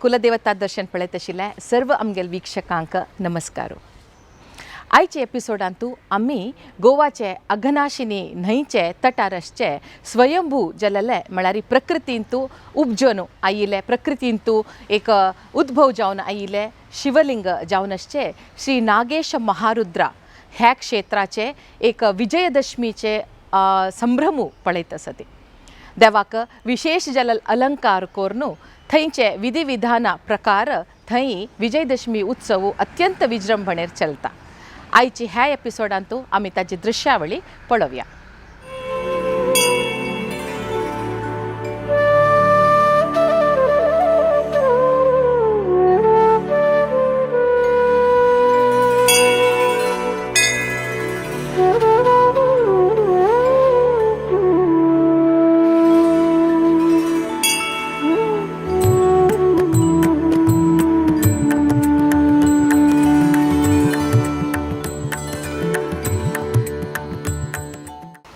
कुलदेवता दर्शन पळयत आशिल्ले सर्व आमगेल वीक्षकांक नमस्कार. आयच्या एपिसोडांतू आमी गोवाचे अघनाशिनी न्हंयचे तटार आसचे स्वयंभू जाल्ले, म्हळ्यार प्रकृतींतू उपजन आयिल्ले, प्रकृतींतू एक उद्भव जावन आयिल्ले शिवलिंग जावन आसचे श्री नागेश महारुद्रा ह्या क्षेत्राचे एक विजयदशमीचे संभ्रमू पळयत आसा. ती देवाक विशेष जाल्ले अलंकार करून थंयचे विधी विधाना प्रकार थंय विजयदशमी उत्सव अत्यंत विजृंभणेर चलता. आयची ह्या एपिसोडांतू आमी ताची दृश्यावळी पळोवया.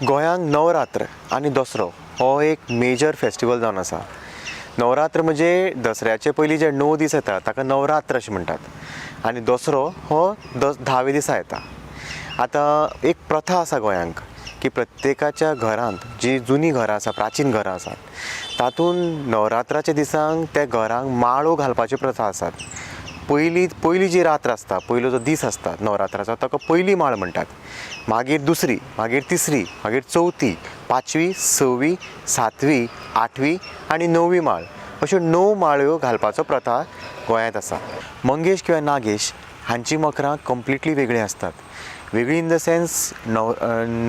गोंयांत नवरात्र आनी दसरो हो एक मेजर फेस्टिवल जावन आसा. नवरात्र म्हणजे दसऱ्याचे पयलीं जे 9 दीस येता ताका नवरात्र अशें म्हणटात आनी दसरो हो 10व्या दिसा येता. आतां एक प्रथा आसा गोंयांक की प्रत्येकाच्या घरांत जी जुनी घरां आसा, प्राचीन घरां आसात, तातूंत नवरात्राच्या दिसांक त्या घरांक माळो घालपाच्यो प्रथा आसात. पयली पयली जी रात्र आसता, पयलो जो दीस आसता नवरात्राचो ताका पयली माळ म्हणटात, मागीर दुसरी, मागीर तिसरी, मागीर चवथी, पांचवी, सवी, सातवी, आठवी आनी णवी माळ अश्यो 9 माळ्यो घालपाचो प्रथा गोंयांत आसा. मंगेश किंवा नागेश हांची मखरां कंप्लिटली वेगळीं आसतात. वेगळी इन the sense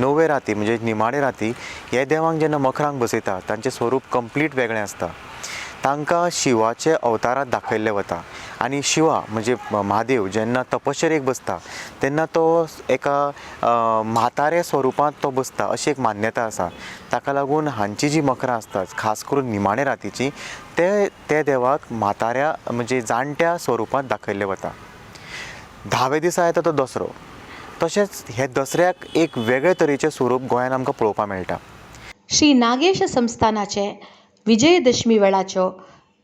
णवे राती म्हणजे निमाणे राती हे देवांक जेन्ना मखरांक बसयता तांचें स्वरूप कंप्लीट वेगळें आसता. तांकां शिवाचे अवतारांत दाखयल्लें वता आनी शिवा म्हणजे म्हादेव जेन्ना तपश्चर्येक बसता तेन्ना तो एका म्हातारे स्वरुपांत तो बसता अशी एक मान्यता आसा. ताका लागून हांची जी मखरां आसतात खास करून निमाणे रातीची ते ते देवाक म्हाताऱ्या म्हणजे जाणट्या स्वरुपांत दाखयल्लें वता. 10व्या दिसा येता तो दसरो. तशेंच हे दसऱ्याक एक वेगळे तरेचें स्वरूप गोंयांत आमकां पळोवपाक मेळटा. श्री नागेश संस्थानाचे विजयदशमी वेळाच्यो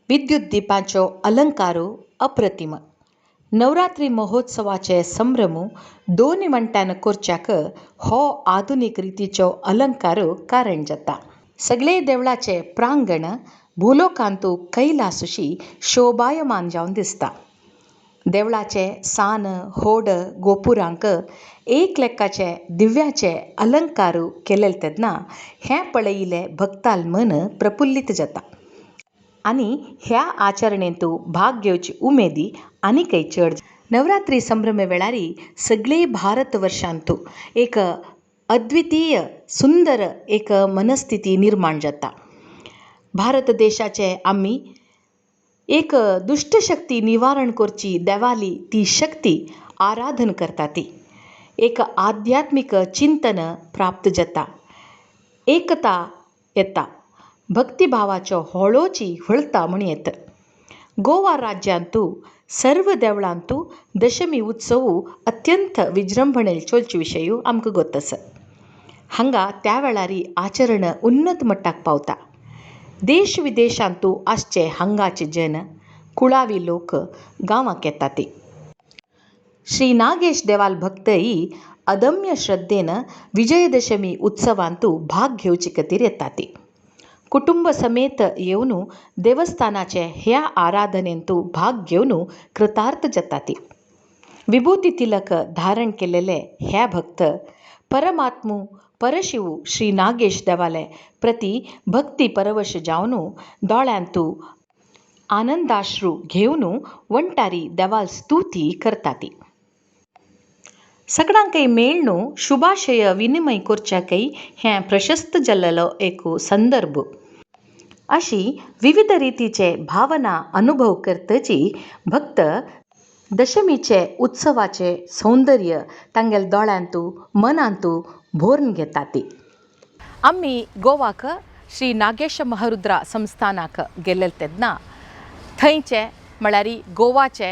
विद्युत दीपांच्यो अलंकारू अप्रतिम. नवरात्री महोत्सवाचे संभ्रम दोन म्हणट्यान कोरच्याक हो आधुनीक रितीच्यो अलंकार कारण जाता. सगळे देवळाचे प्रांगण भूलोकांतू कैलासशी शोभायमान जावन दिसता. देवळाचे सान होड गोपुरांक एक लेखाचे दिव्याचे अलंकार केलेले तेन्ना हें पळयिल्लें भक्ताल मन प्रफुल्लीत जाता आनी ह्या आचरणेंतू भाग घेवची उमेदी आनीकय चड. नवरात्री संभ्रमे वेळारी सगळे भारत वर्षांतू एक अद्वितीय सुंदर एक मनस्थिती निर्माण जाता. भारत देशाचे आमी एक दुश्टशक्ती निवारण करची देवाली ती शक्ती आराधन करता. ती एक आध्यात्मीक चिंतन प्राप्त जाता, एकता येता, भक्तिभावाच्यो होळोची व्हळता म्हण येत. गोवा राज्यांतू सर्व देवळांतू दशमी उत्सव अत्यंत विजृंभणेन चलचे विशयूय आमकां गोत आसा. हांगा त्या वेळारी आचरण उन्नत मट्टाक पावता. देश विदेशांतू आसचे हांगाचे जन कुळावी लोक गांवाक येता. ती श्री नागेश देवाल भक्तय अदम्य श्रद्धेन विजयदशमी उत्सवांतू भाग घेवचे खातीर येता. ती कुटुंब समेत येवन देवस्थानाचे ह्या आराधनेंतू भाग घेवन कृतार्थ जाता. ती विभूती तिलक धारण केलेले ह्या भक्त परमात्मू परशिव श्री नागेश देवाले प्रती भक्ती परवश जावन दोळ्यांतू आनंदाश्रू घेवन वंटारी देवाल स्तुती करता. ती सगळ्यांकय मेळनु शुभाशय विनिमय करच्याकय हें प्रशस्त जाल्लो एक संदर्भ. अशी विविध रितीचे भावना अनुभव करतची भक्त दशमीचे उत्सवाचे सौंदर्य तांगेल दोळ्यांतू मनांतू भोरून घेता. ती आमी गोवाक श्री नागेश महारुद्रा संस्थानाक गेल्ले तेन्ना थंयचे म्हळ्यार गोवाचे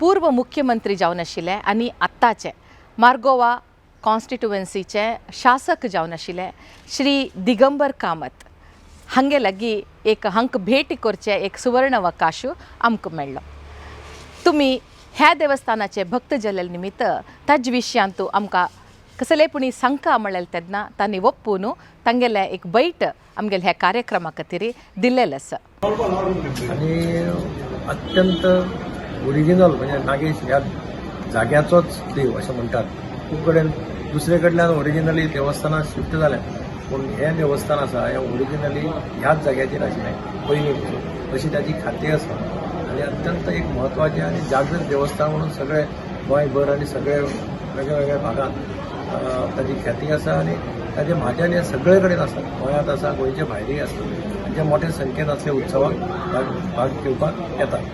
पूर्व मुख्यमंत्री जावन आशिल्ले आनी आत्ताचे मार्गोवा कॉन्स्टिट्युएन्सीचे शासक जावन आशिल्ले श्री दिगंबर कामत हांगे लागीं एक हांक भेटी करचें एक सुवर्ण अवकाश आमकां मेळ्ळो. तुमी ह्या देवस्थानाचे भक्त जाल्ले निमित्त ताजे विशयांतू आमकां कसले पुणी सांका म्हणलें तेन्ना तांणी ओप्पून तांगेलें एक बैट आमगेले ह्या कार्यक्रमा खातीर दिल्लेलें आसा. आणि अत्यंत ओरिजिनल म्हणजे नागेश ह्या जाग्याचोच देव अशें म्हणटात. खूब कडेन दुसरे कडल्यान ओरिजिनली देवस्थानां शिफ्ट जाल्या, पूण हें देवस्थान आसा हें ओरिजिनली ह्याच जाग्याचेर आशिल्लें पयलीं पसून, अशी ताची खात्री आसा. आनी अत्यंत एक म्हत्वाचें आनी जागृत देवस्थान म्हणून सगळे गोंयभर आनी सगळे वेगळ्या वेगळ्या भागांत ताची ख्याती आसा. आनी ताचे म्हाजन हे सगळे कडेन आसा, गोंयांत आसा, गोंयचे भायरूय आसा, आनी जे मोठे संख्येन असले उत्सवाक भाग घेवपाक येतात.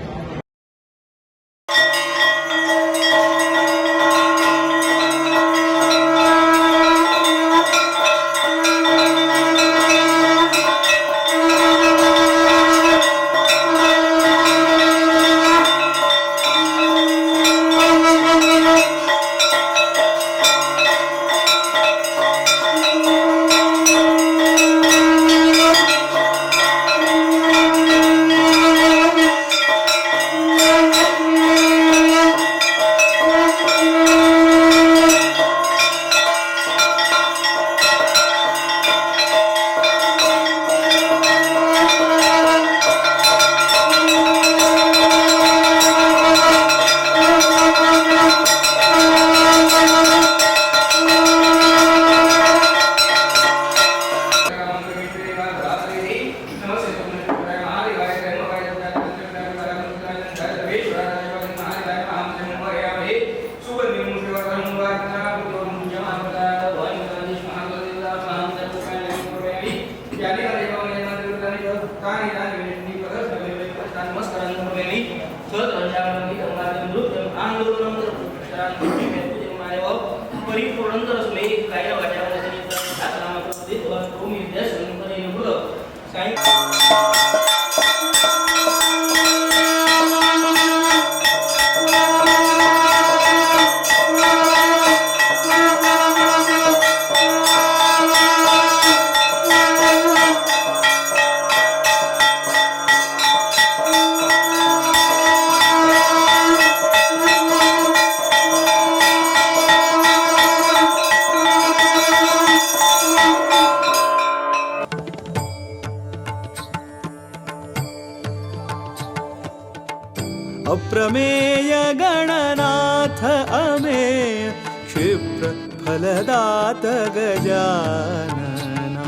अप्रमेय गणनाथ अमेय क्षिप्र फलदात गजानना.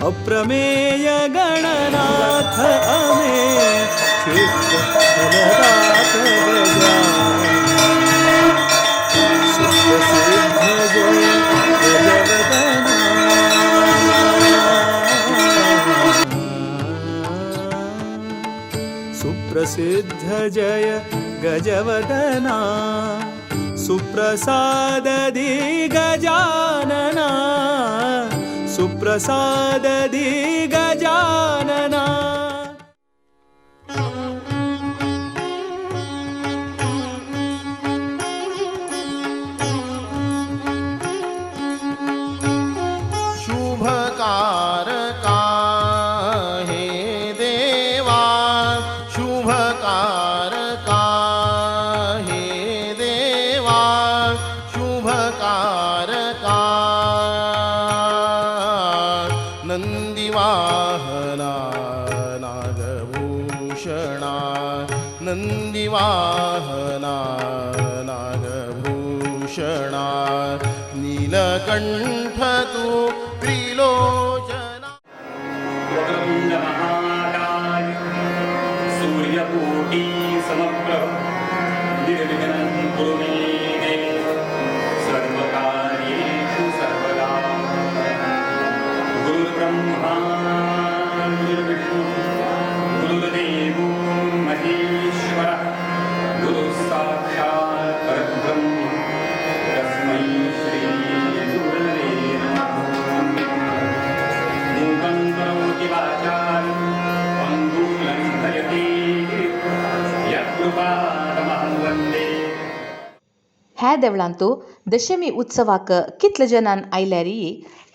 अप्रमेय गणनाथ अमेय क्षिप्र फलदात गजानना. सुप्रसिद्ध जय गजवदना. सुप्रसिद्ध जय गजवदना. सुप्रसाददी गजानना. सुप्रसाददी गजानना. शुभकारका हे देवा, शुभकारका हे देवा, शुभकारका नंदिवाहना नागभूषणा, नंदिवाहना नागभूषणा, नीलकंठ तू त्रिलोचना. वक्रतुंड महाकाय सूर्यकोटि समप्रभ निर्विघ्नं कुरु मे देव सर्वकार्येषु सर्वदा. गुरुर्ब्रह्मा गुरुर्विष्णु गुरुर्देवो महेश्वरः गुरुः साक्षात् परब्रह्म तस्मै श्री गुरवे नमः. मूकं करोति वाचालं पङ्गुं लङ्घयते यत्कृपातमहं वन्दे. ह्या देवळांतू दशमी उत्सवाक कितले जणान आयल्यारय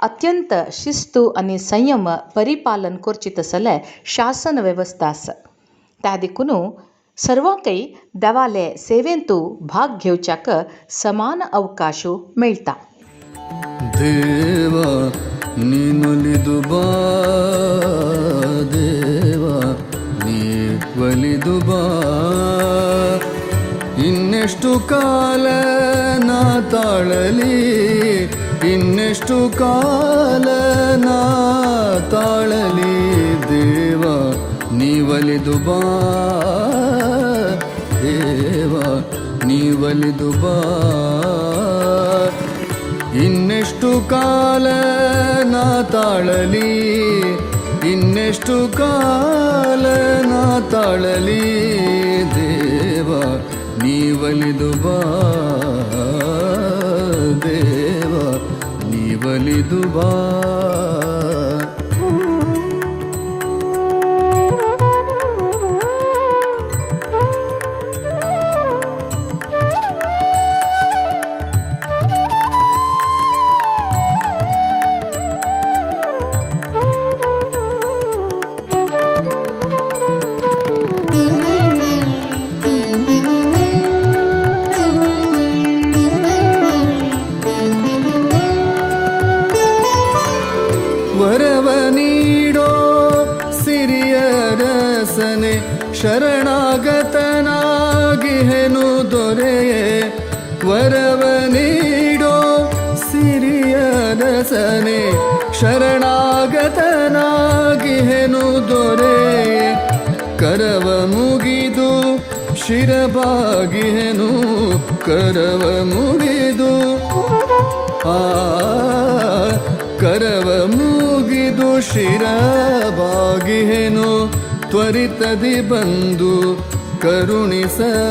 अत्यंत शिस्तू आनी संयम परिपालन करची तसले शासन वेवस्था आसा. त्या देखून सर्वांकय देवाले सेवेंतू भाग घेवच्याक समान अवकाश मेळटा. ದೇವ ನೀನೊಲಿದು ಬಾ, ದೇವ ನೀ ಒಲಿದು ಬಾ. ಇನ್ನೆಷ್ಟು ಕಾಲ ನಾ ತಾಳಲಿ, ಇನ್ನೆಷ್ಟು ಕಾಲ ನಾ ತಾಳಲಿ, ದೇವ ನೀ ಒಲಿದು ಬಾ, ದೇವ ನೀ ಒಲಿದು ಬಾ. ಇನ್ನೆಷ್ಟು ಕಾಲ ನಾ ತಾಳಲಿ, ಇನ್ನೆಷ್ಟು ಕಾಲ ನಾ ತಾಳಲಿ, ದೇವ ನೀ ಒಲಿದು ಬಾ, ದೇವ ನೀ ಒಲಿದು ಬಾ. ವರವ ನೀಡೋ ಸಿರಿಯ ರಸನೆ, ಶರಣಾಗತನಾಗಿಹೆನು ದೊರೆಯೇ. ವರವ ನೀಡೋ ಸಿರಿಯ ರಸನೆ, ಶರಣಾಗತನಾಗಿಹೆನು ದೊರೆಯೇ. ಕರವ ಮುಗಿದು ಶಿರಬಾಗಿಹೆನು, ಕರವ ಮುಗಿದು ಆ ಕರವ ಮುಗಿದು ಶಿರಬಾಗಿಹೆನು. ತ್ವರಿತದಿ ಬಂದು ಕರುಣಿಸಬಾರದೆ,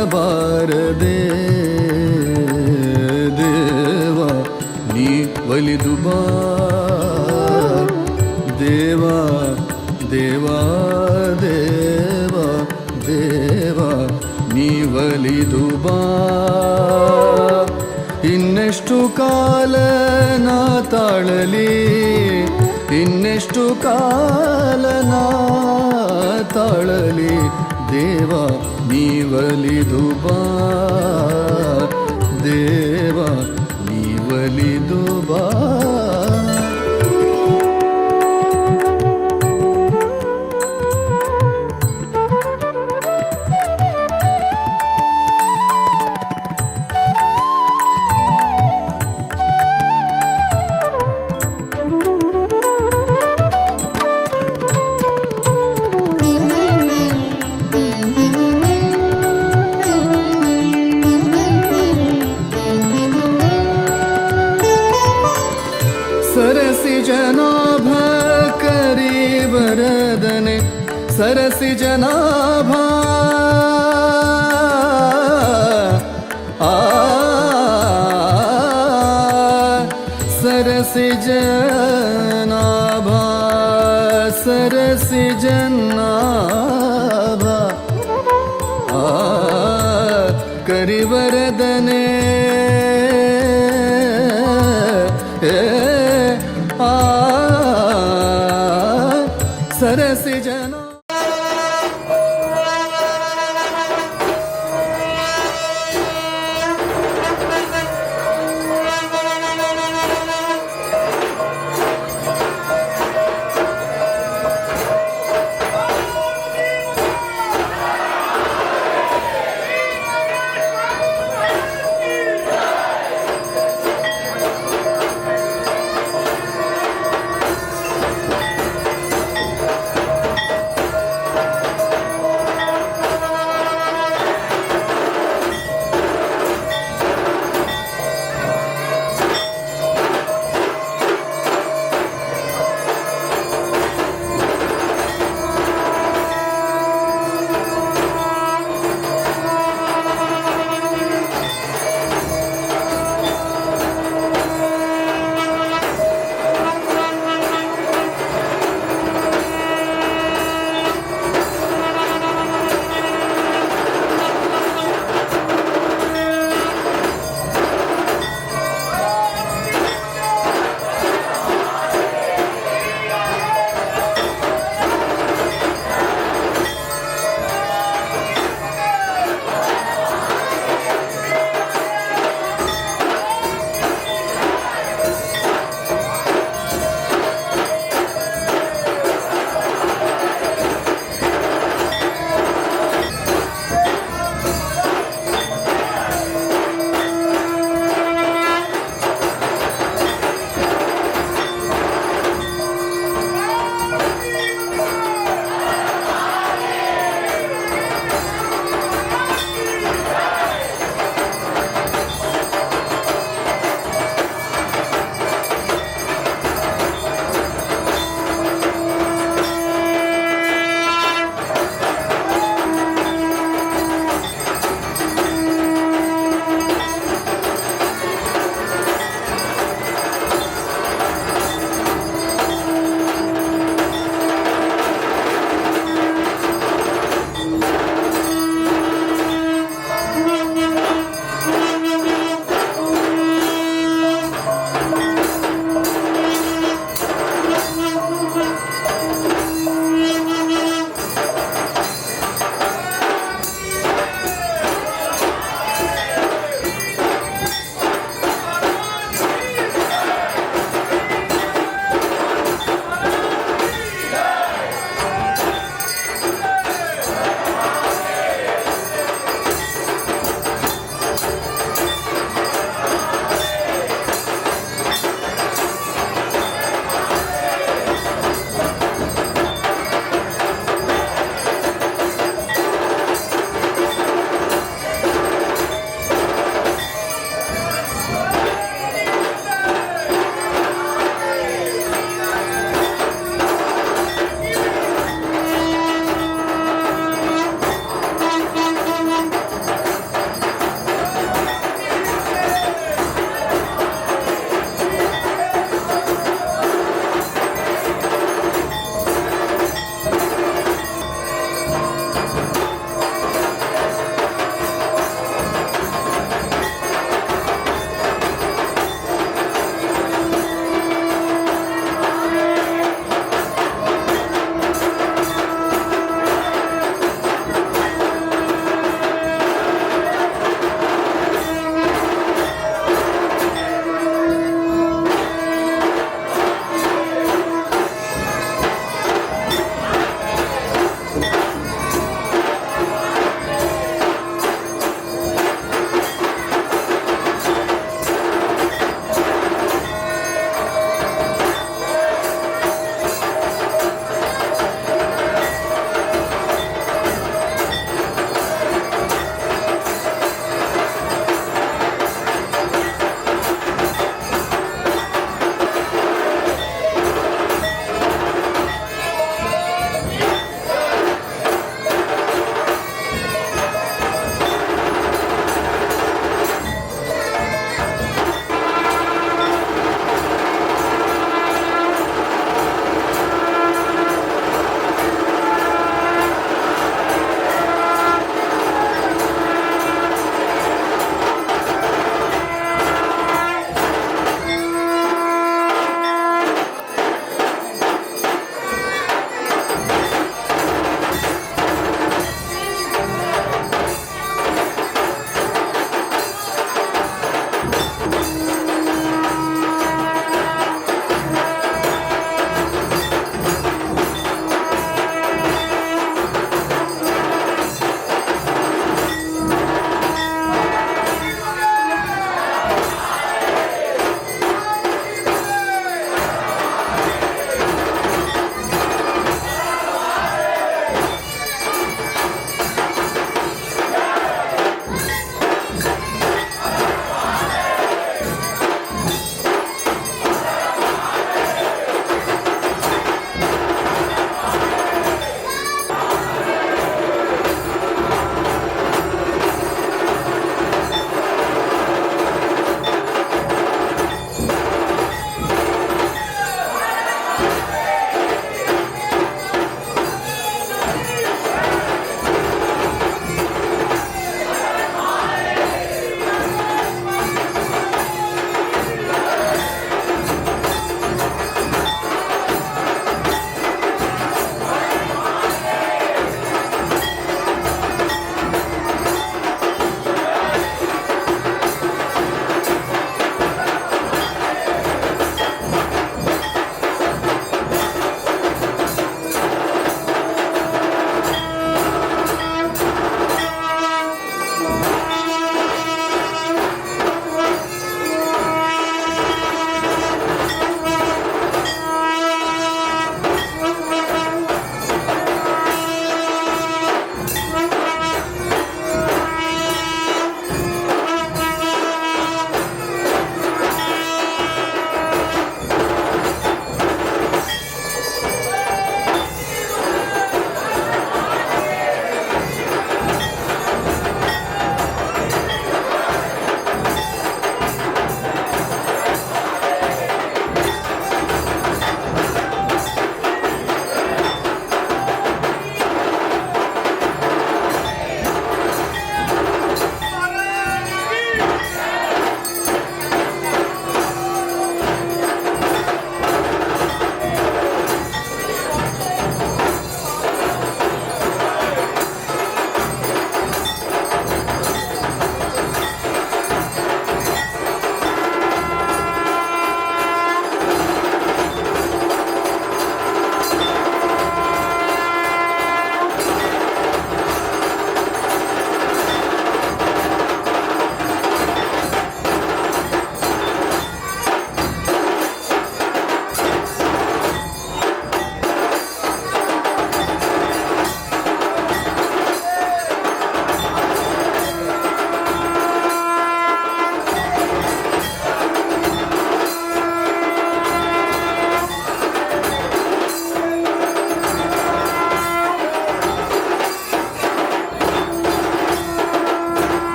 ದೇವ ನೀ ಒಲಿದು ಬಾ, ದೇವ ದೇವ ದೇವ ದೇವ ನೀ ಒಲಿದು ಬಾ. ಇನ್ನೆಷ್ಟು ಕಾಲ ನಾ ತಾಳಲಿ, ಇನ್ನೆಷ್ಟು ಕಾಲ ನಾ ತಾಳಲಿ, ದೇವ ನೀ ಒಲಿದು ಬಾ, ದೇವ ನೀ ಒಲಿದು ಬಾ. सरसि जनाभ करी वरदने, सरसि जनाभ आ, सरसि जनाभ, सरसि जनाभ आ, करी वरदने आ, सरसि जना.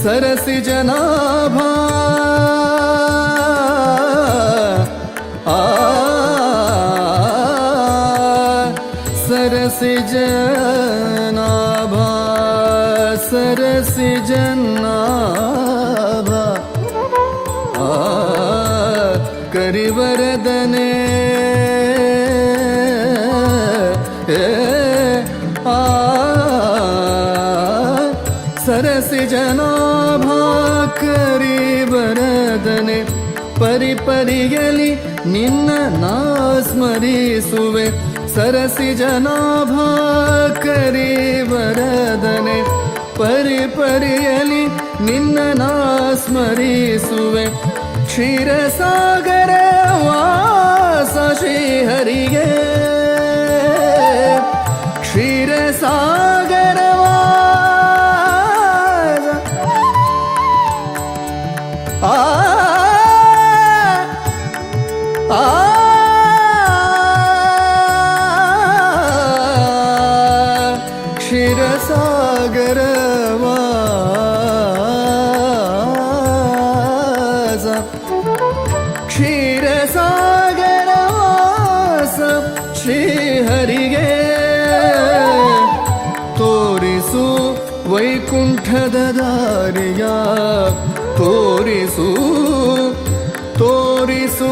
सरसी जनाभा आ सरसी जनाभा सरसी जनाभा आ करिवरदने आ सरसी जनाभा करिवरदने ಪರಿ ಪರಿಯಲಿ ನಿನ್ನ ನಾ ಸ್ಮರಿಸುವೆ ಸರಸಿ ಜನಾಭಾ ಕರಿವರದನೆ ಪರಿ ಪರಿಯಲಿ ನಿನ್ನ ನಾ ಸ್ಮರಿಸುವೆ ಕ್ಷೀರಸಾಗರ ವಾಸ ಶ್ರೀಹರಿಗೆ ಕ್ಷೀರಸಾಗರ ವಾಸ ಆ ಆ क्षीरसागर वास क्षीरसागर ವಾಸ ಶ್ರೀಹರಿಗೆ ತೋರಿಸು ವೈಕುಂಠದ ದಾರಿಯ ತೋರಿಸು ತೋರಿಸು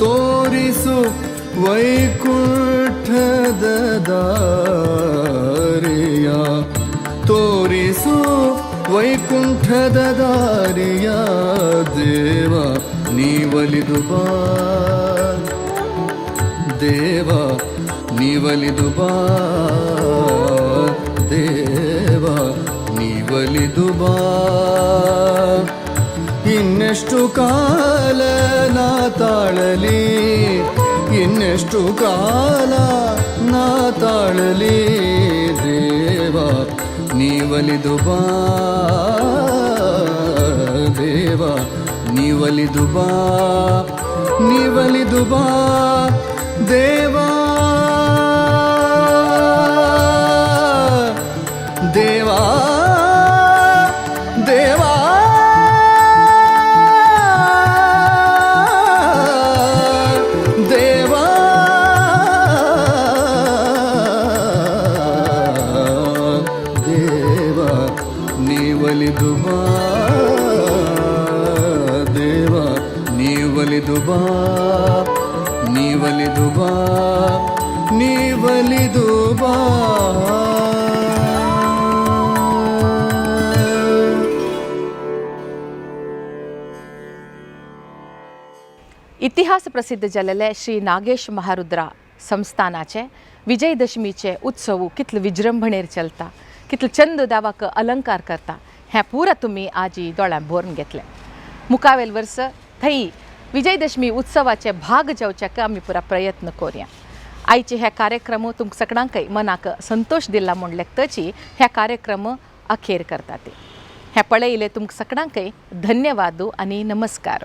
ತೋರಿಸು ವೈಕುಂಠದ ದಾರಿಯ ತೋರಿಸು ವೈಕುಂಠದ ದಾರಿಯ ದೇವ ನೀವಲಿದು ಬಾ ದೇವ ನೀವಲಿದು ಬಾ ದೇವ ನೀವಲಿದು ಬಾ ಇನ್ನೆಷ್ಟು ಕಾಲ ನಾ ತಾಳಲಿ ಇನ್ನೆಷ್ಟು ಕಾಲ ನಾ ತಾಳಲಿ ದೇವ ನೀವಲಿದು ಬಾ ದೇವ ನೀವಲಿದು ಬಾ ನೀವಲಿದು ಬಾ ದೇವಾ ದೇವಾ ದೇವಾ ದೇವಾ ದೇವ ನೀವಲಿದು ಬಾ ದೇವ ನೀವಲಿದು ಬಾ ನೀವಲಿದು ಬಾ ನೀವಲಿದು ಬಾ. इतिहास प्रसिद्ध जाल्लेले श्री नागेश महारुद्रा संस्थानाचे विजयदशमीचे उत्सव कितले विजृंभणेर चलता, कितले चंद देवाक अलंकार करता हें पुरा तुमी आजी दोळ्यां भरून घेतलें. मुखावेल वर्स थंय विजयदशमी उत्सवाचे भाग जावच्याक आमी पुरा प्रयत्न करुया. आयचे हे कार्यक्रम तुमकां सगळ्यांकय मनाक संतोश दिला म्हूण लेखतची हे कार्यक्रम अखेर करता ते. हें पळयलें तुमकां सगळ्यांकय धन्यवाद आनी नमस्कार.